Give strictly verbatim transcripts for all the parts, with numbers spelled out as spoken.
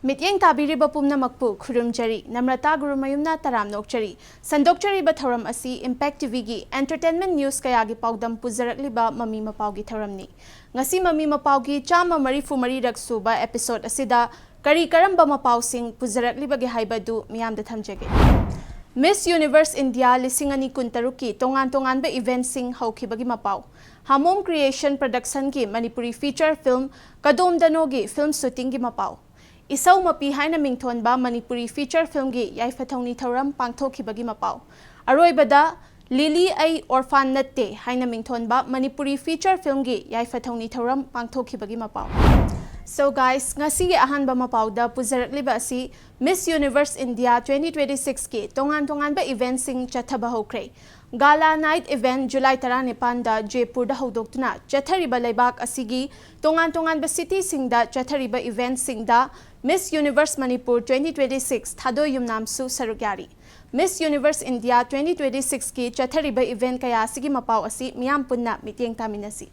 ꯃꯤꯠꯌꯦꯡ ꯇꯥꯕꯤꯔꯤꯕ ꯄꯨꯝꯅꯃꯛꯄꯨ ꯈꯨꯔꯨꯝꯖꯔꯤ꯫ ꯅꯝ꯭ꯔꯇꯥ ꯒꯨꯔꯨꯃꯌꯨꯝꯅ ꯇꯔꯥꯝꯅ ꯑꯣꯛꯆꯔꯤ꯫ ꯁꯟꯗꯣꯛꯆꯔꯤꯕ ꯊꯧꯔꯝ ꯑꯁꯤ Impact ꯇꯤ ꯚꯤꯒꯤ entertainment news ꯀꯌꯥꯒꯤ ꯄꯥꯎꯗꯝ ꯄꯨꯖꯔꯛꯂꯤꯕ ꯃꯃꯤ ꯃꯄꯥꯎꯒꯤ ꯊꯧꯔꯝꯅꯤ꯫ ꯉꯁꯤ ꯃꯃꯤ ꯃꯄꯥꯎꯒꯤ ꯆꯥꯝꯃ ꯃꯔꯤꯐꯨ ꯃꯔꯤꯔꯛ ꯁꯨꯕ episode ꯑꯁꯤꯗ ꯀꯔꯤ ꯀꯔꯝꯕ ꯃꯄꯥꯎꯁꯤꯡ ꯄꯨꯖꯔꯛꯂꯤꯕꯒꯦ ꯍꯥꯏꯕꯗꯨ ꯃꯤꯌꯥꯝꯗ ꯊꯝꯖꯒꯦ꯫ Miss Universe India ꯂꯤꯁꯤꯡ ꯑꯅꯤ ꯀꯨꯟꯇꯔꯨꯛꯀꯤ ꯇꯣꯉꯥꯟ ꯇꯣꯉꯥꯟꯕ eventꯁꯤꯡ ꯍꯧꯈꯤꯕꯒꯤ ꯃꯄꯥꯎ꯫ ꯍꯥꯃꯣꯝ Creation Productionꯒꯤ Manipuri feature film ꯀꯗꯣꯝꯗꯅꯣꯒꯤ film shootingꯒꯤ ꯃꯄꯥꯎ꯫ ꯏꯁꯧ ꯃꯄꯤ ꯍꯥꯏꯅ ꯃꯤꯡꯊꯣꯟꯕ ꯃꯅꯤꯄꯨꯔꯤ feature filmꯒꯤ ꯌꯥꯏꯐ ꯊꯧꯅꯤ ꯊꯧꯔꯝ ꯄꯥꯡꯊꯣꯛꯈꯤꯕꯒꯤ ꯃꯄꯥꯎ꯫ ꯑꯔꯣꯏꯕꯗ, ꯂꯤꯂꯤ ꯑꯩ ꯑꯣꯔꯐꯥꯟ ꯅꯠꯇꯦ ꯍꯥꯏꯅ ꯃꯤꯡꯊꯣꯟꯕ ꯃꯅꯤꯄꯨꯔꯤ feature filmꯒꯤ ꯌꯥꯏꯐ ꯊꯧꯅꯤ ꯊꯧꯔꯝ ꯄꯥꯡꯊꯣꯛꯈꯤꯕꯒꯤ ꯃꯄꯥꯎ꯫ So guys, ꯉꯁꯤꯒꯤ ꯑꯍꯥꯟꯕ ꯃꯄꯥꯎꯗ ꯄꯨꯖꯔꯛꯂꯤꯕ ꯑꯁꯤ Miss Universe India twenty twenty sixꯀꯤ ꯇꯣꯉꯥꯟ ꯇꯣꯉꯥꯟꯕ eventꯁꯤꯡ ꯆꯠꯊꯕ ꯍꯧꯈ꯭ꯔꯦ꯫ Gala Night event July ꯇꯔꯥꯅꯤꯄꯥꯟꯗ ꯖꯦꯄꯨꯔꯗ ꯍꯧꯗꯣꯛꯇꯨꯅ ꯆꯠꯊꯔꯤꯕ ꯂꯩꯕꯥꯛ ꯑꯁꯤꯒꯤ ꯇꯣꯉꯥꯟ ꯇꯣꯉꯥꯟꯕ cityꯁꯤꯡꯗ ꯆꯠꯊꯔꯤꯕ eventꯁꯤꯡꯗ Miss Universe Manipur twenty twenty six ꯊꯥꯗꯣꯏ ꯌꯨꯝꯅꯥꯝꯁꯨ ꯁꯔꯨꯛ ꯌꯥꯔꯤ꯫ Miss Universe India twenty twenty sixꯀꯤ ꯆꯠꯊꯔꯤꯕ event ꯀꯌꯥ ꯑꯁꯤꯒꯤ ꯃꯄꯥꯎ ꯑꯁꯤ ꯃꯤꯌꯥꯝ ꯄꯨꯟꯅ ꯃꯤꯠꯌꯦꯡ ꯇꯥꯃꯤꯟꯅꯁꯤ꯫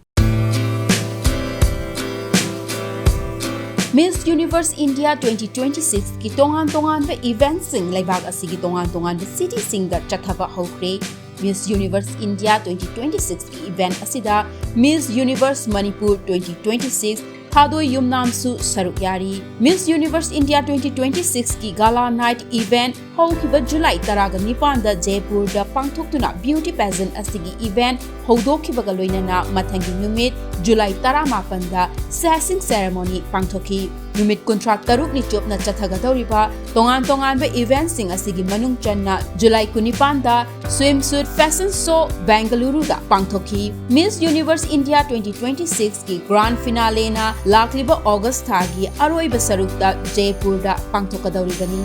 Miss Universe India twenty twenty sixꯀꯤ ꯇꯣꯉꯥꯟ ꯇꯣꯉꯥꯟꯕ eventꯁꯤꯡ ꯂꯩꯕꯥꯛ ꯑꯁꯤꯒꯤ ꯇꯣꯉꯥꯟ ꯇꯣꯉꯥꯟꯕ cityꯁꯤꯡꯗ ꯆꯠꯊꯕ ꯍꯧꯈ꯭ꯔꯦ꯫ Miss Universe India twenty twenty sixꯀꯤ event ꯑꯁꯤꯗ Miss Universe Manipur twenty twenty six ꯊꯥꯗꯣꯏ ꯌꯨꯝꯅꯥꯝꯁꯨ ꯁꯔꯨꯛ ꯌꯥꯔꯤ꯫ Miss Universe India twenty twenty sixꯀꯤ Gala Night event ꯍꯧꯈꯤꯕ July ꯇꯔꯥꯒ ꯅꯤꯄꯥꯟꯗ ꯖꯦꯄꯨꯔꯗ ꯄꯥꯡꯊꯣꯛꯇꯨꯅ beauty pageant ꯑꯁꯤꯒꯤ event ꯍꯧꯗꯣꯛꯈꯤꯕꯒ ꯂꯣꯏꯅꯅ ꯃꯊꯪꯒꯤ ꯅꯨꯃꯤꯠ July ꯇꯔꯥꯃꯥꯄꯟꯗ sacing ceremony ꯄꯥꯡꯊꯣꯛꯈꯤ꯫ ꯅꯨꯃꯤꯠ ꯀꯨꯟꯊ꯭ꯔꯥ ꯇꯔꯨꯛꯅꯤ ꯆꯨꯞꯅ ꯆꯠꯊꯒꯗꯧꯔꯤꯕ ꯇꯣꯉꯥꯟ ꯇꯣꯉꯥꯟꯕ eventꯁꯤꯡ ꯑꯁꯤꯒꯤ ꯃꯅꯨꯡ ꯆꯟꯅ July ꯀꯨꯟꯅꯤꯄꯥꯟꯗ swimsuit fashion show ꯕꯦꯡꯒꯂꯨꯔꯨꯗ ꯄꯥꯡꯊꯣꯛꯈꯤ꯫ Miss Universe India twenty twenty sixꯀꯤ grand finaleꯅ ꯂꯥꯛꯂꯤꯕ August ꯊꯥꯒꯤ ꯑꯔꯣꯏꯕ ꯁꯔꯨꯛꯇ ꯖꯦꯄꯨꯔꯗ ꯄꯥꯡꯊꯣꯛꯀꯗꯧꯔꯤꯕꯅꯤ꯫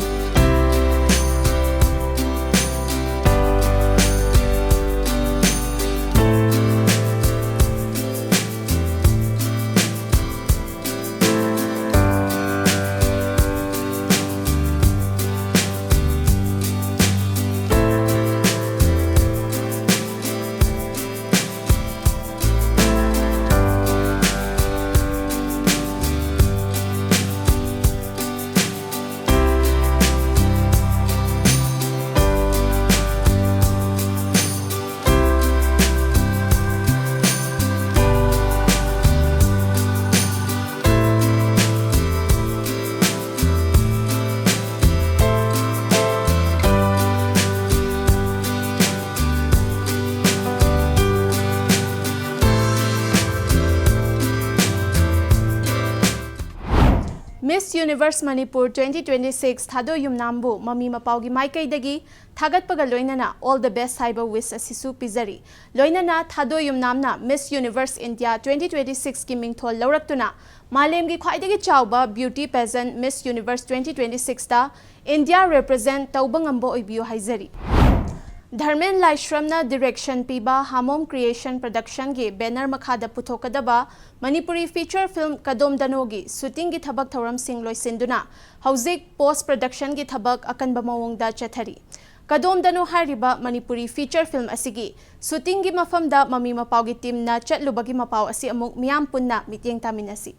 Miss Universe Manipur twenty twenty-six ꯊꯥꯗꯣꯏ ꯌꯨꯝꯅꯥꯝꯕꯨ ꯃꯃꯤ ꯃꯄꯥꯎꯒꯤ ꯃꯥꯏꯀꯩꯗꯒꯤ ꯊꯥꯒꯠꯄꯒ ꯂꯣꯏꯅꯅ all the best ꯍꯥꯏꯕ wish ꯑꯁꯤꯁꯨ ꯄꯤꯖꯔꯤ꯫ ꯂꯣꯏꯅꯅ ꯊꯥꯗꯣꯏ ꯌꯨꯝꯅꯥꯝꯅ Miss Universe India twenty twenty-six ꯀꯤ ꯃꯤꯡꯊꯣꯜ ꯂꯧꯔꯛꯇꯨꯅ ꯃꯥꯂꯦꯝꯒꯤ ꯈ꯭ꯋꯥꯏꯗꯒꯤ ꯆꯥꯎꯕ beauty pageant Miss Universe twenty twenty-six ꯇ India represent ꯇꯧꯕ ꯉꯝꯕ ꯑꯣꯏꯕꯤꯌꯨ ꯍꯥꯏꯖꯔꯤ꯫ ꯙꯔꯃꯦꯟ ꯂꯥꯏꯁ꯭ꯔꯝꯅ direction ꯄꯤꯕ ꯍꯥꯃꯣꯝ Creation Production ꯒꯤ banner ꯃꯈꯥꯗ ꯄꯨꯊꯣꯛꯀꯗꯕ ꯃꯅꯤꯄꯨꯔꯤ feature film ꯀꯗꯣꯝꯗꯅꯣꯒꯤ shooting ꯒꯤ ꯊꯕꯛ ꯊꯧꯔꯝꯁꯤꯡ ꯂꯣꯏꯁꯤꯟꯗꯨꯅ ꯍꯧꯖꯤꯛ post production ꯒꯤ ꯊꯕꯛ ꯑꯀꯟꯕ ꯃꯑꯣꯡꯗ ꯆꯠꯊꯔꯤ꯫ ꯀꯗꯣꯝꯗꯅꯣ ꯍꯥꯏꯔꯤꯕ ꯃꯅꯤꯄꯨꯔꯤ feature film ꯑꯁꯤꯒꯤ shooting ꯒꯤ ꯃꯐꯝꯗ ꯃꯃꯤ ꯃꯄꯥꯎꯒꯤ team ꯅ ꯆꯠꯂꯨꯕꯒꯤ ꯃꯄꯥꯎ ꯑꯁꯤ ꯑꯃꯨꯛ ꯃꯤꯌꯥꯝ ꯄꯨꯟꯅ ꯃꯤꯠꯌꯦꯡ ꯇꯥꯃꯤꯟꯅꯁꯤ꯫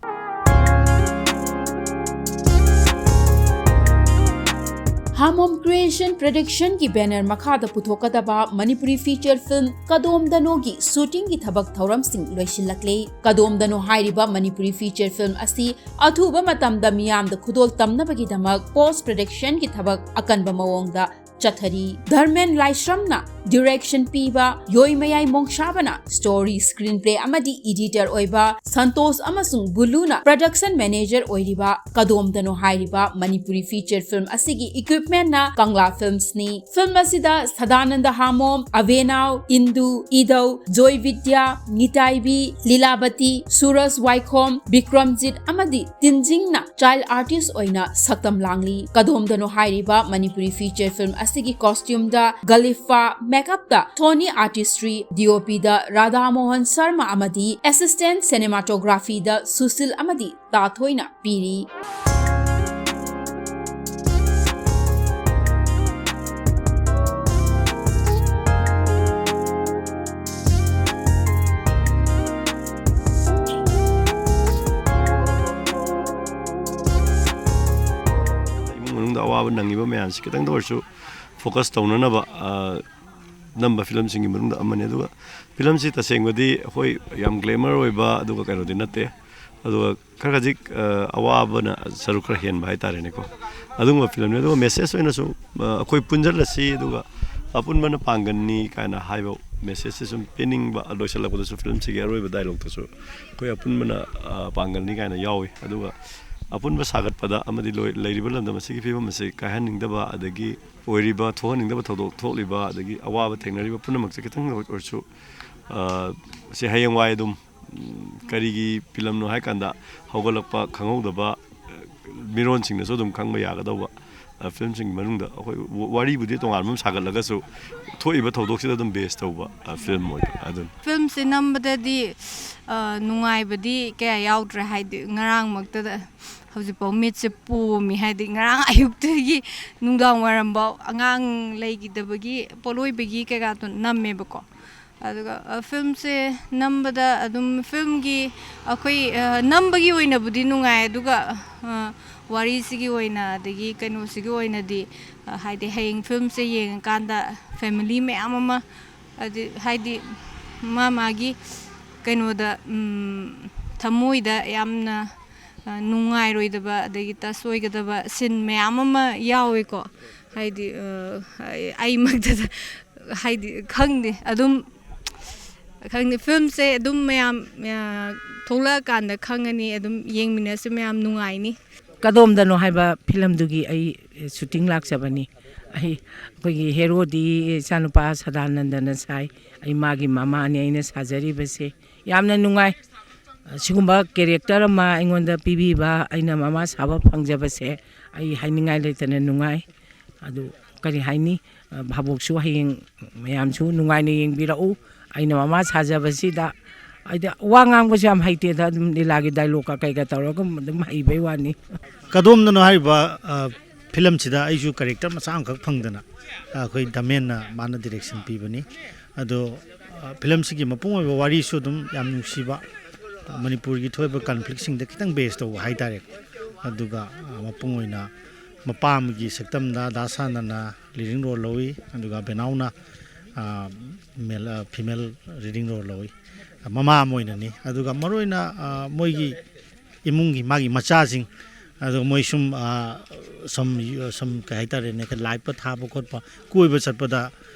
ꯍꯥꯃꯣꯝ Creation Production ꯒꯤ banner ꯃꯈꯥꯗ ꯄꯨꯊꯣꯛꯀꯗꯕ ꯃꯅꯤꯄꯨꯔꯤ feature film ꯀꯗꯣꯝꯗꯅꯣꯒꯤ shooting ꯒꯤ ꯊꯕꯛ ꯊꯧꯔꯝꯁꯤꯡ ꯂꯣꯏꯁꯤꯜꯂꯛꯂꯦ꯫ ꯀꯗꯣꯝꯗꯅꯣ ꯍꯥꯏꯔꯤꯕ ꯃꯅꯤꯄꯨꯔꯤ feature film ꯑꯁꯤ ꯑꯊꯨꯕ ꯃꯇꯝꯗ ꯃꯤꯌꯥꯝꯗ ꯈꯨꯗꯣꯜ ꯇꯝꯅꯕꯒꯤꯗꯃꯛ post production ꯒꯤ ꯊꯕꯛ ꯑꯀꯟꯕ ꯃꯑꯣꯡꯗ ꯆꯠꯊꯔꯤ꯫ ꯙꯔꯃꯦꯟ ꯂꯥꯏꯁ꯭ꯔꯝꯅ direction ꯄꯤꯕ ꯌꯣꯏꯃꯌꯥꯏ ꯃꯣꯡꯁꯥꯕꯅ story, screenplay ꯑꯃꯗꯤ editor ꯑꯣꯏꯕ ꯁꯟꯇꯣꯁ ꯑꯃꯁꯨꯡ ꯕꯨꯂꯨꯅ production manager ꯑꯣꯏꯔꯤꯕ ꯀꯗꯣꯝꯗꯅꯣ ꯍꯥꯏꯔꯤꯕ ꯃꯅꯤꯄꯨꯔꯤ feature film ꯑꯁꯤꯒꯤ equipment ꯅ ꯀꯪꯂꯥ Films ꯅꯤ꯫ Film ꯑꯁꯤꯗ ꯁꯗꯥꯅꯟꯗ ꯍꯥꯃꯣꯝ, ꯑꯕꯦꯅꯥꯎ, ꯏꯟꯗꯨ, ꯏꯗꯧ, ꯖꯣꯏ ꯕꯤꯗ꯭ꯌꯥ, ꯅꯤꯇꯥꯏꯕꯤ, ꯂꯤꯂꯥꯕꯇꯤ, ꯁꯨꯔꯖ ꯋꯥꯏꯈꯣꯝ, ꯕꯤꯀ꯭ꯔꯝꯖꯤꯠ ꯑꯃꯗꯤ ꯇꯤꯟꯖꯤꯡꯅ child artist ꯑꯣꯏꯅ ꯁꯛꯇꯝ ꯂꯥꯡꯂꯤ꯫ ꯀꯗꯣꯝꯗꯅꯣ ꯍꯥꯏꯔꯤꯕ ꯃꯅꯤꯄꯨꯔꯤ feature film ꯑꯁꯤꯒꯤ costume ꯗ ꯒꯂꯤꯐꯥ, makeup ꯇ ꯊꯣꯅꯤ artistry, D O P ꯗ ꯔꯥꯙꯥ ꯃꯣꯍꯟ ꯁꯔꯃ ꯑꯃꯗꯤ assistant cinematography ꯗ ꯁꯨꯁꯤꯜ ꯑꯃꯗꯤ ꯇꯥꯊꯣꯏꯅ ꯄꯤꯔꯤ꯫ ꯏꯃꯨꯡ ꯃꯅꯨꯡꯗ ꯑꯋꯥꯕ ꯅꯪꯉꯤꯕ ꯃꯌꯥꯝꯁꯤ ꯈꯤꯇꯪꯗ ꯑꯣꯏꯔꯁꯨ focus ꯇꯧꯅꯅꯕ, ꯑ, ꯅꯝꯕ film ꯁꯤꯡꯒꯤ ꯃꯅꯨꯡꯗ ꯑꯃꯅꯤ꯫ ꯑꯗꯨꯒ film ꯁꯤ ꯇꯁꯦꯡꯕꯗꯤ ꯑꯩꯈꯣꯏ ꯌꯥꯝ glamour ꯑꯣꯏꯕ ꯑꯗꯨꯒ ꯀꯩꯅꯣꯗꯤ ꯅꯠꯇꯦ꯫ ꯑꯗꯨꯒ ꯈꯔ ꯈꯖꯤꯛ, ꯑ, ꯑꯋꯥꯕꯅ ꯁꯔꯨꯛ ꯈꯔ ꯍꯦꯟꯕ ꯍꯥꯏꯇꯥꯔꯦꯅꯦꯀꯣ꯫ ꯑꯗꯨꯒꯨꯝꯕ film ꯅꯤ꯫ ꯑꯗꯨꯒ message ꯑꯣꯏꯅꯁꯨ, ꯑ, ꯑꯩꯈꯣꯏ ꯄꯨꯟꯁꯤꯜꯂꯁꯤ, ꯑꯗꯨꯒ ꯑꯄꯨꯟꯕꯅ ꯄꯥꯡꯒꯜꯅꯤ ꯀꯥꯏꯅ ꯍꯥꯏꯕ message ꯁꯤ ꯁꯨꯝ ꯄꯤꯅꯤꯡꯕ, ꯂꯣꯏꯁꯤꯜꯂꯛꯄꯗꯁꯨ film ꯁꯤꯒꯤ ꯑꯔꯣꯏꯕ dialogue ꯇꯁꯨ ꯑꯩꯈꯣꯏ ꯑꯄꯨꯟꯕꯅ, ꯑ, ꯄꯥꯡꯒꯜꯅꯤ ꯀꯥꯏꯅ ꯌꯥꯎꯏ꯫ ꯑꯗꯨꯒ ꯑꯄꯨꯟꯕ ꯁꯥꯒꯠꯄꯗ ꯑꯃꯗꯤ ꯂꯣꯏ-, ꯂꯩꯔꯤꯕ ꯂꯝꯗꯝ ꯑꯁꯤꯒꯤ ꯐꯤꯕꯝ ꯑꯁꯤ ꯀꯥꯏꯍꯟꯅꯤꯡꯗꯕ, ꯑꯗꯒꯤ ꯑꯣꯏꯔꯤꯕ ꯊꯣꯛꯍꯟꯅꯤꯡꯗꯕ ꯊꯧꯗꯣꯛ ꯊꯣꯛꯂꯤꯕ, ꯑꯗꯒꯤ ꯑꯋꯥꯕ ꯊꯦꯡꯅꯔꯤꯕ ꯄꯨꯝꯅꯃꯛꯁꯦ ꯈꯤꯇꯪ ꯑꯣꯏꯔꯁꯨ, ꯑ, ꯁꯤ ꯍꯌꯦꯡꯋꯥꯏ ꯑꯗꯨꯝ, ꯎꯝ, ꯀꯔꯤꯒꯤ ꯐꯤꯂꯝꯅꯣ ꯍꯥꯏ ꯀꯥꯟꯗ ꯍꯧꯒꯠꯂꯛꯄ ꯈꯪꯍꯧꯗꯕ, ꯑ, ꯃꯤꯔꯣꯟꯁꯤꯡꯅꯁꯨ ꯑꯗꯨꯝ ꯈꯪꯕ ꯌꯥꯒꯗꯧꯕ, ꯑ, ꯐꯤꯂꯝꯁꯤꯡꯒꯤ ꯃꯅꯨꯡꯗ ꯑꯩꯈꯣꯏ ꯋꯥ-, ꯋꯥꯔꯤꯕꯨꯗꯤ ꯇꯣꯉꯥꯟꯕ ꯑꯃ ꯁꯥꯒꯠꯂꯒꯁꯨ ꯊꯣꯛꯏꯕ ꯊꯧꯗꯣꯛꯁꯤꯗ ꯑꯗꯨꯝ ꯕꯦꯁ ꯇꯧꯕ, ꯑ, ꯐꯤꯂꯝ ꯑꯣꯏꯕ ꯑꯗꯨꯅꯤ꯫ ꯐꯤꯂꯝꯁꯦ ꯅꯝꯕꯗꯗꯤ, ꯑ, ꯅꯨꯡꯉꯥꯏꯕꯗꯤ ꯀꯌꯥ ꯌꯥꯎꯗ꯭ꯔꯦ꯫ ꯍꯥꯏꯗꯤ ꯉꯔꯥꯡꯃꯛꯇꯗ ꯍꯧꯖꯤꯛꯐꯥꯎ ꯃꯤꯠꯁꯦ ꯄꯣꯝꯃꯤ꯫ ꯍꯥꯏꯗꯤ ꯉꯔꯥꯡ ꯑꯌꯨꯛꯇꯒꯤ ꯅꯨꯡꯗꯥꯡ ꯋꯥꯏꯔꯝꯐꯥꯎ ꯑꯉꯥꯡ ꯂꯩꯈꯤꯗꯕꯒꯤ ꯄꯣꯠꯂꯣꯏꯕꯒꯤ ꯀꯩꯀꯥꯗꯣ ꯅꯝꯃꯦꯕꯀꯣ꯫ ꯑꯗꯨꯒ, ꯑ, ꯐꯤꯂꯝꯁꯦ ꯅꯝꯕꯗ ꯑꯗꯨꯝ ꯐꯤꯂꯝꯒꯤ ꯑꯩꯈꯣꯏ, ꯑ, ꯅꯝꯕꯒꯤ ꯑꯣꯏꯅꯕꯨꯗꯤ ꯅꯨꯡꯉꯥꯏ, ꯑꯗꯨꯒ, ꯑ, ꯋꯥꯔꯤꯁꯤꯒꯤ ꯑꯣꯏꯅ ꯑꯗꯒꯤ ꯀꯩꯅꯣꯁꯤꯒꯤ ꯑꯣꯏꯅꯗꯤ, ꯑ, ꯍꯥꯏꯗꯤ ꯍꯌꯦꯡ ꯐꯤꯂꯝꯁꯦ ꯌꯦꯡꯉꯀꯥꯟꯗ ꯐꯦꯃꯤꯂꯤ ꯃꯌꯥꯝ ꯑꯃ, ꯑꯗꯤ-, ꯍꯥꯏꯗꯤ ꯃꯥ ꯃꯥꯒꯤ ꯀꯩꯅꯣꯗ, ꯎꯝ, ꯊꯃꯣꯏꯗ ꯌꯥꯝꯅ, ꯑ, ꯅꯨꯡꯉꯥꯏꯔꯣꯏꯗꯕ ꯑꯗꯒꯤ ꯇꯁ ꯑꯣꯏꯒꯗꯕ ꯁꯤꯟ ꯃꯌꯥꯝ ꯑꯃ ꯌꯥꯎꯋꯦꯀꯣ꯫ ꯍꯥꯏꯗꯤ, ꯑ, ꯑꯩ-, ꯑꯩꯃꯛꯇꯗ ꯍꯥꯏꯗꯤ ꯈꯪꯗꯦ, ꯑꯗꯨꯝ ꯈꯪꯗꯦ, ꯐꯤꯂꯝꯁꯦ ꯑꯗꯨꯝ ꯃꯌꯥꯝ, ꯑ, ꯊꯣꯛꯂꯛꯑꯀꯥꯟꯗ ꯈꯪꯉꯅꯤ, ꯑꯗꯨꯝ ꯌꯦꯡꯃꯤꯟꯅꯁꯤ ꯃꯌꯥꯝ, ꯅꯨꯡꯉꯥꯏꯅꯤ꯫ ꯀꯗꯣꯝꯗꯅꯣ ꯍꯥꯏꯕ ꯐꯤꯂꯝꯗꯨꯒꯤ ꯑꯩ ꯁꯨꯇꯤꯡ ꯂꯥꯛꯆꯕꯅꯤ꯫ ꯑꯩ, ꯑꯩꯈꯣꯏꯒꯤ ꯍꯦꯔꯣꯗꯤ ꯏꯆꯥꯅꯨꯄꯥ ꯁꯗꯥꯅꯟꯗꯅ ꯁꯥꯏ, ꯑꯩ ꯃꯥꯒꯤ ꯃꯃꯥꯅꯤ ꯑꯩꯅ ꯁꯥꯖꯔꯤꯕꯁꯦ꯫ ꯌꯥꯝꯅ ꯅꯨꯡꯉꯥꯏ꯫ ꯁꯤꯒꯨꯝꯕ ꯀꯦꯔꯦꯛꯇꯔ ꯑꯃ ꯑꯩꯉꯣꯟꯗ ꯄꯤꯕꯤꯕ, ꯑꯩꯅ ꯃꯃꯥ ꯁꯥꯕ ꯐꯪꯖꯕꯁꯦ ꯑꯩ ꯍꯥꯏꯅꯤꯡꯉꯥꯏ ꯂꯩꯇꯅ ꯅꯨꯡꯉꯥꯏ꯫ ꯑꯗꯨ ꯀꯔꯤ ꯍꯥꯏꯅꯤ? ꯚꯥꯕꯣꯛꯁꯨ ꯍꯌꯦꯡ ꯃꯌꯥꯝꯁꯨ ꯅꯨꯡꯉꯥꯏꯅ ꯌꯦꯡꯕꯤꯔꯛꯎ꯫ ꯑꯩꯅ ꯃꯃꯥ ꯁꯥꯖꯕꯁꯤꯗ, ꯍꯥꯏꯗꯤ ꯋꯥ ꯉꯥꯡꯕꯁꯨ ꯌꯥꯝ ꯍꯩꯇꯦꯗ, ꯑꯗꯨꯝ ꯂꯤꯂꯥꯒꯤ ꯗꯥꯏꯂꯣꯛꯀ ꯀꯩꯒ ꯇꯧꯔꯒ ꯑꯗꯨꯝ ꯍꯩꯕꯩ ꯋꯥꯅꯤ꯫ ꯀꯗꯣꯝꯗꯅꯣ ꯍꯥꯏꯔꯤꯕ, ꯑ, ꯐꯤꯂꯝꯁꯤꯗ ꯑꯩꯁꯨ ꯀꯦꯔꯦꯛꯇꯔ ꯃꯆꯥ ꯑꯃꯈꯛ ꯐꯪꯗꯅ, ꯑ, ꯑꯩꯈꯣꯏ ꯗꯃꯦꯟꯅ ꯃꯥꯅ ꯗꯤꯔꯦꯛꯁꯟ ꯄꯤꯕꯅꯤ꯫ ꯑꯗꯣ, ꯑ, ꯐꯤꯂꯝꯁꯤꯒꯤ ꯃꯄꯨꯡ ꯑꯣꯏꯕ ꯋꯥꯔꯤꯁꯨ ꯑꯗꯨꯝ ꯌꯥꯝ ꯅꯨꯡꯁꯤꯕ, ꯑ, ꯃꯅꯤꯄꯨꯔꯒꯤ ꯊꯣꯛꯏꯕ ꯀꯟꯐ꯭ꯂꯤꯛꯁꯤꯡꯗ ꯈꯤꯇꯪ ꯕꯦꯁ ꯇꯧꯕ ꯍꯥꯏꯇꯥꯔꯦ꯫ ꯑꯗꯨꯒ, ꯑ, ꯃꯄꯨꯡ ꯑꯣꯏꯅ ꯃꯄꯥ ꯑꯃꯒꯤ ꯁꯛꯇꯝꯗ ꯗꯥ ꯁꯥꯅꯅ ꯂꯤꯗꯤꯡ ꯔꯣꯜ ꯂꯧꯏ, ꯑꯗꯨꯒ ꯕꯦꯅꯥꯎꯅ, ꯑ, ꯃꯦꯜ, ꯑ, ꯐꯤꯃꯦꯜ ꯂꯤꯗꯤꯡ ꯔꯣꯜ ꯂꯧꯏ꯫ ꯃꯃꯥ ꯑꯃ ꯑꯣꯏꯅꯅꯤ꯫ ꯑꯗꯨꯒ ꯃꯔꯨꯑꯣꯏꯅ, ꯑ, ꯃꯣꯏꯒꯤ ꯏꯃꯨꯡꯒꯤ ꯃꯥꯒꯤ ꯃꯆꯥꯁꯤꯡ, ꯑꯗꯣ ꯃꯣꯏ ꯁꯨꯝ, ꯑ, ꯁꯨꯝ, ꯁꯨꯝ ꯀꯩ ꯍꯥꯏꯇꯥꯔꯦꯅꯦ, ꯂꯥꯏꯞꯀ ꯊꯥꯕ ꯈꯣꯠꯄ, ꯀꯣꯏꯕ ꯆꯠꯄꯗ,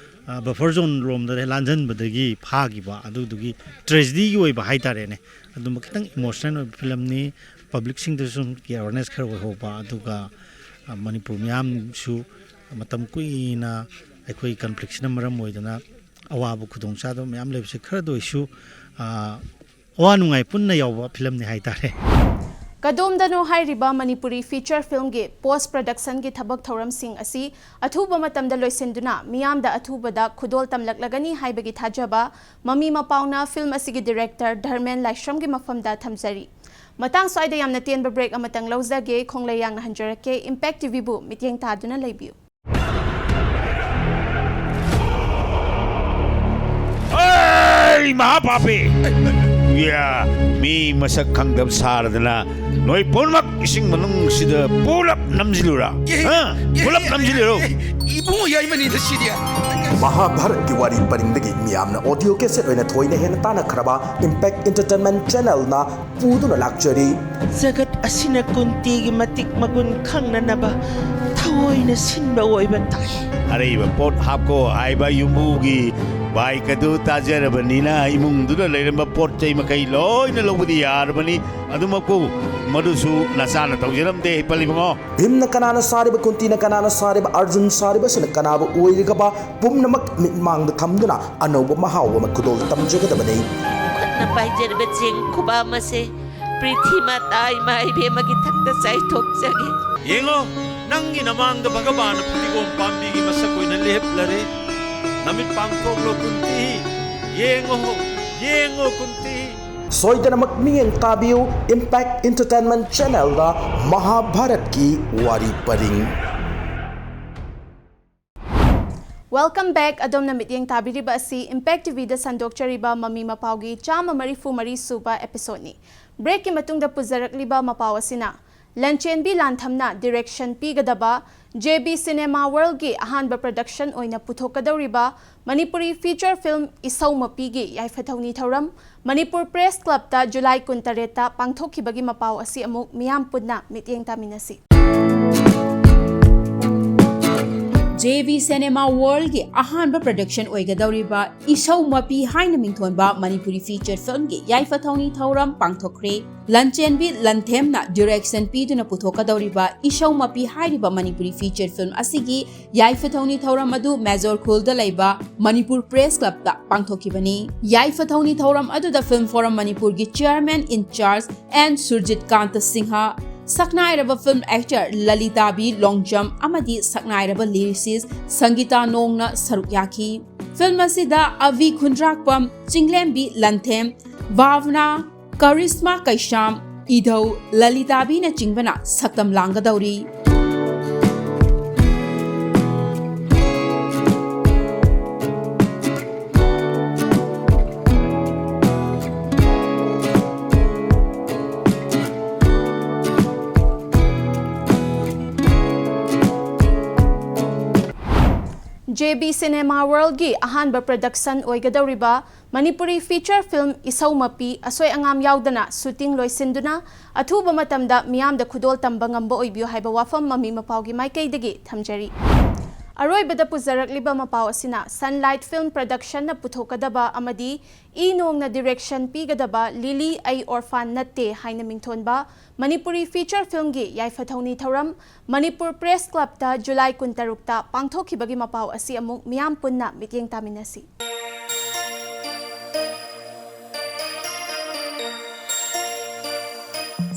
ꯑ, ꯕꯐꯔ ꯖꯣꯟ ꯂꯣꯝꯗ ꯂꯥꯟꯖꯟꯕꯗꯒꯤ ꯐꯥꯈꯤꯕ, ꯑꯗꯨꯗꯨꯒꯤ ꯇ꯭ꯔꯦꯖꯤꯗꯤꯒꯤ ꯑꯣꯏꯕ ꯍꯥꯏꯇꯥꯔꯦꯅꯦ, ꯑꯗꯨꯝꯕ ꯈꯤꯇꯪ ꯏꯃꯣꯁꯅꯦꯜ ꯑꯣꯏꯕ ꯐꯤꯂꯝꯅꯤ꯫ ꯄꯕ꯭ꯂꯤꯛꯁꯤꯡꯗꯁꯨ ꯑꯦꯋꯥꯔꯅꯦꯁ ꯈꯔ ꯑꯣꯏꯍꯧꯕ, ꯑꯗꯨꯒ ꯃꯅꯤꯄꯨꯔ ꯃꯤꯌꯥꯝꯁꯨ ꯃꯇꯝ ꯀꯨꯏꯅ ꯑꯩꯈꯣꯏ ꯀꯟꯐ꯭ꯂꯤꯛꯁꯤꯅ ꯃꯔꯝ ꯑꯣꯏꯗꯅ ꯑꯋꯥꯕ ꯈꯨꯗꯣꯡꯆꯥꯗꯕ ꯃꯌꯥꯝ ꯂꯩꯕꯁꯦ ꯈꯔꯗ ꯑꯣꯏꯁꯨ ꯑꯋꯥ ꯅꯨꯡꯉꯥꯏ ꯄꯨꯟꯅ ꯌꯥꯎꯕ ꯐꯤꯂꯝꯅꯤ ꯍꯥꯏꯇꯥꯔꯦ꯫ ꯀꯗꯣꯝꯗꯅꯣ ꯍꯥꯏꯔꯤꯕ ꯃꯅꯤꯄꯨꯔꯤ ꯐꯤꯆꯔ ꯐꯤꯂꯝꯒꯤ ꯄꯣꯁ ꯄ꯭ꯔꯗꯛꯁꯟꯒꯤ ꯊꯕꯛ ꯊꯧꯔꯝꯁꯤꯡ ꯑꯁꯤ ꯑꯊꯨꯕ ꯃꯇꯝꯗ ꯂꯣꯏꯁꯤꯟꯗꯨꯅ ꯃꯤꯌꯥꯝꯗ ꯑꯊꯨꯕꯗ ꯈꯨꯗꯣꯜ ꯇꯝꯂꯛꯂꯒꯅꯤ ꯍꯥꯏꯕꯒꯤ ꯊꯥꯖꯕ ꯃꯃꯤ ꯃꯄꯥꯎꯅ ꯐꯤꯂꯝ ꯑꯁꯤꯒꯤ ꯗꯤꯔꯦꯛꯇꯔ ꯙꯔꯃꯦꯟ ꯂꯥꯏꯁ꯭ꯔꯝꯒꯤ ꯃꯐꯝꯗ ꯊꯝꯖꯔꯤ꯫ ꯃꯇꯥꯡ ꯁ꯭ꯋꯥꯏꯗ ꯌꯥꯝꯅ ꯇꯦꯟꯕ ꯕ꯭ꯔꯦꯛ ꯑꯃꯇꯪ ꯂꯧꯖꯒꯦ꯫ ꯈꯣꯡꯂꯩ ꯌꯥꯡꯅ ꯍꯟꯖꯔꯛꯀꯦ꯫ ꯏꯝꯄꯦꯛ ꯇꯤꯚꯤꯕꯨ ꯃꯤꯠꯌꯦꯡ ꯇꯥꯗꯨꯅ ꯂꯩꯕꯤꯌꯨ꯫ ꯑꯩ ꯃꯍꯥꯄꯥꯄꯤ! ꯌꯥ, ꯃꯤ ꯃꯁꯛ ꯈꯪꯗꯕ ꯁꯥꯔꯗꯅ ꯅꯣꯏ ꯄꯨꯝꯅꯃꯛ ꯏꯁꯤꯡ ꯃꯅꯨꯡꯁꯤꯗ ꯄꯨꯂꯞ ꯅꯝꯁꯤꯜꯂꯨꯔꯥ? ꯍꯥ? ꯄꯨꯂꯞ ꯅꯝꯁꯤꯜꯂꯨꯔꯣ꯫ ꯏꯕꯨꯡꯉꯣ ꯌꯥꯏꯃꯅꯤꯗ ꯁꯤꯗꯤ꯫ ꯃꯍꯥꯚꯥꯔꯠꯀꯤ ꯋꯥꯔꯤ ꯄꯔꯤꯡꯗꯒꯤ ꯃꯤꯌꯥꯝꯅ ꯑꯣꯗꯤꯑꯣ ꯀꯦꯁꯦꯠ ꯑꯣꯏꯅ ꯊꯣꯏꯅ ꯍꯦꯟꯅ ꯇꯥꯟꯅꯈ꯭ꯔꯕ ꯏꯝꯄꯦꯛ ꯏꯟꯇꯔꯇꯦꯟꯃꯦꯟ ꯆꯦꯅꯦꯜꯅ ꯄꯨꯗꯨꯅ ꯂꯥꯛꯆꯔꯤ꯫ ꯖꯒꯠ ꯑꯁꯤꯅ ꯀꯨꯟꯇꯤꯒꯤ ꯃꯇꯤꯛ ꯃꯒꯨꯟ ꯈꯪꯅꯅꯕ ꯊꯑꯣꯏꯅ ꯁꯤꯟꯕ ꯑꯣꯏꯕ ꯇꯥꯏ꯫ ꯑꯔꯩꯕ ꯄꯣꯠ ꯍꯥꯞꯀꯣ ꯍꯥꯏꯕ ꯌꯨꯝꯕꯨꯒꯤ ꯕꯥꯏꯛ ꯑꯗꯨ ꯇꯥꯖꯔꯕꯅꯤꯅ ꯏꯃꯨꯡꯗꯨꯗ ꯂꯩꯔꯝꯕ ꯄꯣꯠ ꯆꯩ ꯃꯈꯩ ꯂꯣꯏꯅ ꯂꯧꯕꯗꯤ ꯌꯥꯔꯕꯅꯤ꯫ ꯑꯗꯨꯃꯛꯄꯨ ꯃꯗꯨꯁꯨ ꯅꯆꯥꯅ ꯇꯧꯖꯔꯝꯗꯦ ꯍꯤꯞꯄꯜ ꯏꯕꯨꯡꯉꯣ꯫ ꯚꯤꯝꯅ ꯀꯅꯥꯅ ꯁꯥꯔꯤꯕ, ꯀꯨꯟꯇꯤꯅ ꯀꯅꯥꯅ ꯁꯥꯔꯤꯕ, ꯑꯔꯖꯨꯟ ꯁꯥꯔꯤꯕꯁꯤꯅ ꯀꯅꯥꯕꯨ ꯑꯣꯏꯔꯤꯒꯕ ꯄꯨꯝꯅꯃꯛ ꯃꯤꯠꯃꯥꯡꯗ ꯊꯝꯗꯨꯅ ꯑꯅꯧꯕ ꯃꯍꯥꯎ ꯑꯃ ꯈꯨꯗꯣꯜ ꯇꯝꯖꯒꯗꯕꯅꯤ꯫ ꯈꯨꯠꯅ ꯄꯥꯏꯖꯔꯤꯕ ꯆꯦꯡ ꯈꯨꯕꯥꯝ ꯑꯁꯦ ꯄ꯭ꯔꯤꯊꯤ ꯃꯥꯇꯥ ꯏꯃꯥ ꯏꯕꯦꯝꯃꯒꯤ ꯊꯛꯇ ꯆꯥꯏꯊꯣꯛꯆꯒꯦ꯫ ꯌꯦꯡꯉꯣ, ꯅꯪꯒꯤ ꯅꯃꯥꯡꯗ ꯚꯒꯕꯥꯟꯅ ꯐꯗꯤꯒꯣꯝ ꯄꯥꯝꯕꯤꯒꯤ ꯃꯁꯛ ꯑꯣꯏꯅ ꯂꯦꯞꯂꯔꯦ꯫ ꯅꯃꯤꯠ ꯄꯥꯡꯊꯣꯛꯂꯣ ꯀꯨꯟꯇꯤ, ꯌꯦꯡꯉꯣ, ꯌꯦꯡꯉꯣ ꯀꯨꯟꯇꯤ꯫ ꯁꯣꯏꯗꯅꯃꯛ ꯃꯤꯠꯌꯦꯡ ꯇꯥꯕꯤꯌꯨ ꯏꯝꯄꯦꯛ ꯏꯟꯇꯔꯇꯦꯟꯃꯦꯟ ꯆꯦꯅꯦꯜꯗ ꯃꯍꯥꯚꯥꯔꯠꯀꯤ ꯋꯥꯔꯤ ꯄꯔꯤꯡ꯫ Welcome back꯫ ꯑꯗꯣꯝꯅ ꯃꯤꯠꯌꯦꯡ ꯇꯥꯕꯤꯔꯤꯕ ꯑꯁꯤ ꯏꯝꯄꯦꯛ ꯇꯤꯚꯤꯗ ꯁꯟꯗꯣꯛꯆꯔꯤꯕ ꯃꯃꯤ ꯃꯄꯥꯎꯒꯤ ꯆꯥꯝꯃ ꯃꯔꯤꯐꯨ ꯃꯔꯤ ꯁꯨꯕ ꯑꯦꯄꯤꯁꯣꯗꯅꯤ꯫ ꯕ꯭ꯔꯦꯛꯀꯤ ꯃꯇꯨꯡꯗ ꯄꯨꯖꯔꯛꯂꯤꯕ ꯃꯄꯥꯎ ꯑꯁꯤꯅ ꯂꯟꯆꯦꯟꯕꯤ ꯂꯥꯟꯊꯝꯅ ꯗꯤꯔꯦꯛꯁꯟ ꯄꯤꯒꯗꯕ ꯖꯦ ꯕꯤ ꯁꯤꯅꯦꯃꯥ ꯋꯥꯔꯜꯒꯤ ꯑꯍꯥꯟꯕ ꯄ꯭ꯔꯗꯛꯁꯟ ꯑꯣꯏꯅ ꯄꯨꯊꯣꯛꯀꯗꯧꯔꯤꯕ ꯃꯅꯤꯄꯨꯔꯤ ꯐꯤꯆꯔ ꯐꯤꯂꯝ ꯏꯁꯧ ꯃꯄꯤꯒꯤ ꯌꯥꯏꯐ ꯊꯧꯅꯤ ꯊꯧꯔꯝ ꯃꯅꯤꯄꯨꯔ ꯄ꯭ꯔꯦꯁ ꯀ꯭ꯂꯕꯇ ꯖꯨꯂꯥꯏ ꯀꯨꯟꯇꯔꯦꯠꯇ ꯄꯥꯡꯊꯣꯛꯈꯤꯕꯒꯤ ꯃꯄꯥꯎ ꯑꯁꯤ ꯑꯃꯨꯛ ꯃꯤꯌꯥꯝ ꯄꯨꯟꯅ ꯃꯤꯠꯌꯦꯡ ꯇꯥꯃꯤꯟꯅꯁꯤ꯫ ꯖꯦ ꯕꯤ ꯁꯤꯅꯦꯃꯥ ꯋꯥꯔꯜꯒꯤ ꯑꯍꯥꯟꯕ ꯄ꯭ꯔꯗꯛꯁꯟ ꯑꯣꯏꯒꯗꯧꯔꯤꯕ ꯏꯁꯧ ꯃꯄꯤ ꯍꯥꯏꯅ ꯃꯤꯡꯊꯣꯟꯕ ꯃꯅꯤꯄꯨꯔꯤ ꯐꯤꯆꯔ ꯐꯤꯜꯝꯒꯤ ꯌꯥꯏꯐ ꯊꯧꯅꯤ ꯊꯧꯔꯝ ꯄꯥꯡꯊꯣꯛꯈ꯭ꯔꯦ꯫ ꯂꯟꯆꯦꯟꯕꯤ ꯂꯟꯊꯦꯝꯅ ꯗꯤꯔꯦꯛꯁꯟ ꯄꯤꯗꯨꯅ ꯄꯨꯊꯣꯛꯀꯗꯧꯔꯤꯕ ꯏꯁꯧ ꯃꯄꯤ ꯍꯥꯏꯔꯤꯕ ꯃꯅꯤꯄꯨꯔꯤ ꯐꯤꯆꯔ ꯐꯤꯜꯝ ꯑꯁꯤꯒꯤ ꯌꯥꯏꯐ ꯊꯧꯅꯤ ꯊꯧꯔꯝ ꯑꯗꯨ ꯃꯦꯖꯣꯔ ꯈꯨꯜꯗ ꯂꯩꯕ ꯃꯅꯤꯄꯨꯔ ꯄ꯭ꯔꯦꯁ ꯀ꯭ꯂꯕꯇ ꯄꯥꯡꯊꯣꯛꯈꯤꯕꯅꯤ꯫ ꯌꯥꯏꯐ ꯊꯧꯅꯤ ꯊꯧꯔꯝ ꯑꯗꯨꯗ ꯐꯤꯜꯝ ꯐꯣꯔꯝ ꯃꯅꯤꯄꯨꯔꯒꯤ chairman in charge N Surjit Kanta Singh, ꯁꯛꯅꯥꯏꯔꯕ ꯐꯤꯜꯝ ꯑꯦꯛꯇꯔ ꯂꯂꯤꯇꯥꯕꯤ ꯂꯣꯡꯖꯝ ꯑꯃꯗꯤ ꯁꯛꯅꯥꯏꯔꯕ ꯂꯤꯔꯤꯁꯤꯁ ꯁꯪꯒꯤꯇꯥ ꯅꯣꯡꯅ ꯁꯔꯨꯛ ꯌꯥꯈꯤ꯫ ꯐꯤꯜꯝ ꯑꯁꯤꯗ ꯑꯚꯤ ꯈꯨꯟꯗ꯭ꯔꯥꯛꯄꯝ, ꯆꯤꯡꯂꯦꯝꯕꯤ ꯂꯟꯊꯦꯝ, ꯚꯥꯕꯅꯥ, ꯀꯔꯤꯁꯃꯥ ꯀꯩꯁꯥꯝ, ꯏꯙꯧ, ꯂꯂꯤꯇꯥꯕꯤꯅꯆꯤꯡꯕꯅ ꯁꯛꯇꯝ ꯂꯥꯡꯒꯗꯧꯔꯤ꯫ ꯖꯦ ꯕꯤ ꯁꯤꯅꯦꯃꯥ ꯋꯥꯔꯜꯒꯤ ꯑꯍꯥꯟꯕ ꯄ꯭ꯔꯗꯛꯁꯟ ꯑꯣꯏꯒꯗꯧꯔꯤꯕ ꯃꯅꯤꯄꯨꯔꯤ ꯐꯤꯆꯔ ꯐꯤꯜꯝ ꯏꯁꯧ ꯃꯄꯤ ꯑꯁꯣꯏ ꯑꯉꯥꯝ ꯌꯥꯎꯗꯅ ꯁꯨꯇꯤꯡ ꯂꯣꯏꯁꯤꯟꯗꯨꯅ ꯑꯊꯨꯕ ꯃꯇꯝꯗ ꯃꯤꯌꯥꯝꯗ ꯈꯨꯗꯣꯜ ꯇꯝꯕ ꯉꯝꯕ ꯑꯣꯏꯕꯤꯌꯨ ꯍꯥꯏꯕ ꯋꯥꯐꯝ ꯃꯃꯤ ꯃꯄꯥꯎꯒꯤ ꯃꯥꯏꯀꯩꯗꯒꯤ ꯊꯝꯖꯔꯤ꯫ ꯑꯔꯣꯏꯕꯗ ꯄꯨꯖꯔꯛꯂꯤꯕ ꯃꯄꯥꯎ ꯑꯁꯤꯅ ꯁꯟꯂꯥꯏꯠ ꯐꯤꯜꯝ ꯄ꯭ꯔꯗꯛꯁꯟꯅ ꯄꯨꯊꯣꯛꯀꯗꯕ ꯑꯃꯗꯤ ꯏ ꯅꯣꯡꯅ ꯗꯤꯔꯦꯛꯁꯟ ꯄꯤꯒꯗꯕ ꯂꯤꯂꯤ ꯑꯩ ꯑꯣꯔꯐꯥꯟ ꯅꯠꯇꯦ ꯍꯥꯏꯅ ꯃꯤꯡꯊꯣꯟꯕ ꯃꯅꯤꯄꯨꯔꯤ ꯐꯤꯆꯔ ꯐꯤꯜꯝꯒꯤ ꯌꯥꯏꯐ ꯊꯧꯅꯤ ꯊꯧꯔꯝ ꯃꯅꯤꯄꯨꯔ ꯄ꯭ꯔꯦꯁ ꯀ꯭ꯂꯕꯇ ꯖꯨꯂꯥꯏ ꯀꯨꯟꯇꯔꯨꯛꯇ ꯄꯥꯡꯊꯣꯛꯈꯤꯕꯒꯤ ꯃꯄꯥꯎ ꯑꯁꯤ ꯑꯃꯨꯛ ꯃꯤꯌꯥꯝ ꯄꯨꯟꯅ ꯃꯤꯠꯌꯦꯡ ꯇꯥꯃꯤꯟꯅꯁꯤ꯫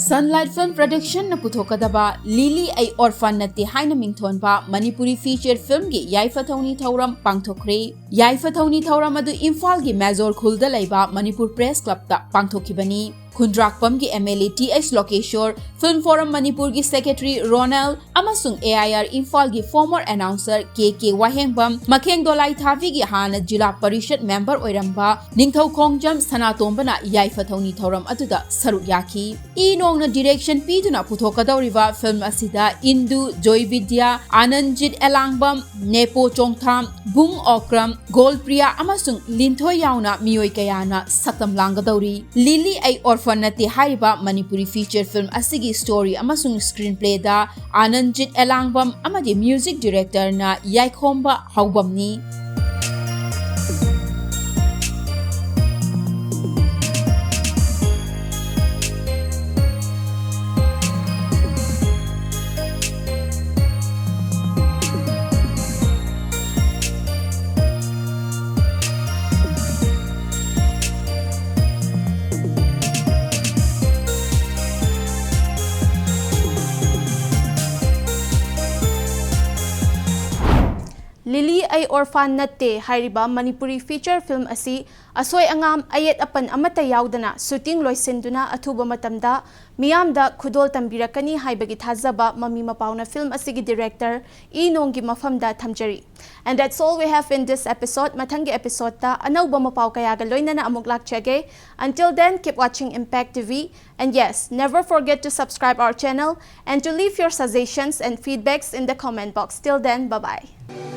ꯁꯟꯂꯥꯏꯠ ꯐꯤꯜꯝ ꯄ꯭ꯔꯗꯛꯁꯟꯅ ꯄꯨꯊꯣꯛꯀꯗꯕ ꯂꯤꯂꯤ ꯑꯩ ꯑꯣꯔꯐꯥꯟ ꯅꯠꯇꯦ ꯍꯥꯏꯅ ꯃꯤꯡꯊꯣꯟꯕ ꯃꯅꯤꯄꯨꯔꯤ ꯐꯤꯆꯔ ꯐꯤꯜꯝꯒꯤ ꯌꯥꯏꯐ ꯊꯧꯅꯤ ꯊꯧꯔꯝ ꯄꯥꯡꯊꯣꯛꯈ꯭ꯔꯦ꯫ ꯌꯥꯏꯐ ꯊꯧꯅꯤ ꯊꯧꯔꯝ ꯑꯗꯨ ꯏꯝꯐꯥꯜꯒꯤ ꯃꯦꯖꯣꯔ ꯈꯨꯜꯗ ꯂꯩꯕ ꯃꯅꯤꯄꯨꯔ ꯄ꯭ꯔꯦꯁ ꯀ꯭ꯂꯕꯇ ꯄꯥꯡꯊꯣꯛꯈꯤꯕꯅꯤ꯫ ꯈꯨꯟꯗ꯭ꯔꯥꯛꯄꯝꯒꯤ M L A T H Lokeshore, film forum ꯃꯅꯤꯄꯨꯔꯒꯤ ꯁꯦꯀ꯭ꯔꯦꯇꯔꯤ ꯔꯣꯅꯦꯜ ꯑꯃꯁꯨꯡ ꯑꯦ ꯑꯥꯏ ꯑꯥꯔ ꯏꯝꯐꯥꯜꯒꯤ ꯐꯣꯔꯃꯔ ꯑꯦꯅꯥꯎꯟꯁꯔ ꯀꯦ ꯀꯦ ꯋꯥꯍꯦꯡꯕꯝ, ꯃꯈꯦꯡ ꯗꯣꯂꯥꯏ ꯊꯥꯕꯤꯒꯤ ꯍꯥꯟꯅ ꯖꯤꯂꯥ ꯄꯔꯤꯁꯠ ꯃꯦꯝꯕꯔ ꯑꯣꯏꯔꯝꯕ ꯅꯤꯡꯊꯧꯈꯣꯡꯖꯝ ꯁꯅꯥꯇꯣꯝꯕꯅ ꯌꯥꯏꯐ ꯊꯧꯅꯤ ꯊꯧꯔꯝ ꯑꯗꯨꯗ ꯁꯔꯨꯛ ꯌꯥꯈꯤ꯫ ꯏ ꯅꯣꯡꯅ ꯗꯤꯔꯦꯛꯁꯟ ꯄꯤꯗꯨꯅ ꯄꯨꯊꯣꯛꯀꯗꯧꯔꯤꯕ ꯐꯤꯜꯝ ꯑꯁꯤꯗ ꯏꯟꯗꯨ, ꯖꯣꯏ ꯕꯤꯗ꯭ꯌꯥ, ꯑꯥꯅꯟꯖꯤꯠ ꯑꯦꯂꯥꯡꯕꯝ, ꯅꯦꯄꯣ ꯆꯣꯡꯊꯥꯝ, ꯕꯨꯡ ꯑꯣꯀ꯭ꯔꯝ, ꯒꯣꯜꯄ꯭ꯔꯤꯌꯥ ꯑꯃꯁꯨꯡ ꯂꯤꯟꯊꯣꯏ ꯌꯥꯎꯅ ꯃꯤꯑꯣꯏ ꯀꯌꯥꯅ ꯁꯛꯇꯝ ꯂꯥꯡꯒꯗꯧꯔꯤ꯫ ꯂꯤꯂꯤ ꯑꯩ ꯑꯣꯔꯐꯥꯟ ꯑꯣꯔꯐꯥꯟ ꯅꯠꯇꯦ ꯍꯥꯏꯔꯤꯕ ꯃꯅꯤꯄꯨꯔꯤ feature film ꯑꯁꯤꯒꯤ story ꯑꯃꯁꯨꯡ screenplayꯗ ꯑꯥꯅꯟꯖꯤꯠ ꯑꯦꯂꯥꯡꯕꯝ ꯑꯃꯗꯤ music directorꯅ ꯌꯥꯏꯈꯣꯝꯕ ꯍꯥꯎꯕꯝꯅꯤ꯫ ꯂꯤꯂꯤ ꯑꯩ ꯑꯣꯔꯐꯥꯟ ꯅꯠꯇꯦ ꯍꯥꯏꯔꯤꯕ ꯃꯅꯤꯄꯨꯔꯤ feature film ꯑꯁꯤ ꯑꯁꯣꯏ ꯑꯉꯥꯝ, ꯑꯌꯦꯠ ꯑꯄꯟ ꯑꯃꯠꯇ ꯌꯥꯎꯗꯅ shooting ꯂꯣꯏꯁꯤꯟꯗꯨꯅ ꯑꯊꯨꯕ ꯃꯇꯝꯗ ꯃꯤꯌꯥꯝꯗ ꯈꯨꯗꯣꯜ ꯇꯝꯕꯤꯔꯛꯀꯅꯤ ꯍꯥꯏꯕꯒꯤ ꯊꯥꯖꯕ ꯃꯃꯤ ꯃꯄꯥꯎꯅ film ꯑꯁꯤꯒꯤ director ꯏ ꯅꯣꯡꯒꯤ ꯃꯐꯝꯗ ꯊꯝꯖꯔꯤ꯫ And that's all we have in this episode. ꯃꯊꯪꯒꯤ episodeꯇ ꯑꯅꯧꯕ ꯃꯄꯥꯎ ꯀꯌꯥꯒ ꯂꯣꯏꯅꯅ ꯑꯃꯨꯛ ꯂꯥꯛꯆꯒꯦ꯫ Until then, keep watching Impact T V. And yes, never forget to subscribe our channel and to leave your suggestions and feedbacks in the comment box. Till then, bye-bye.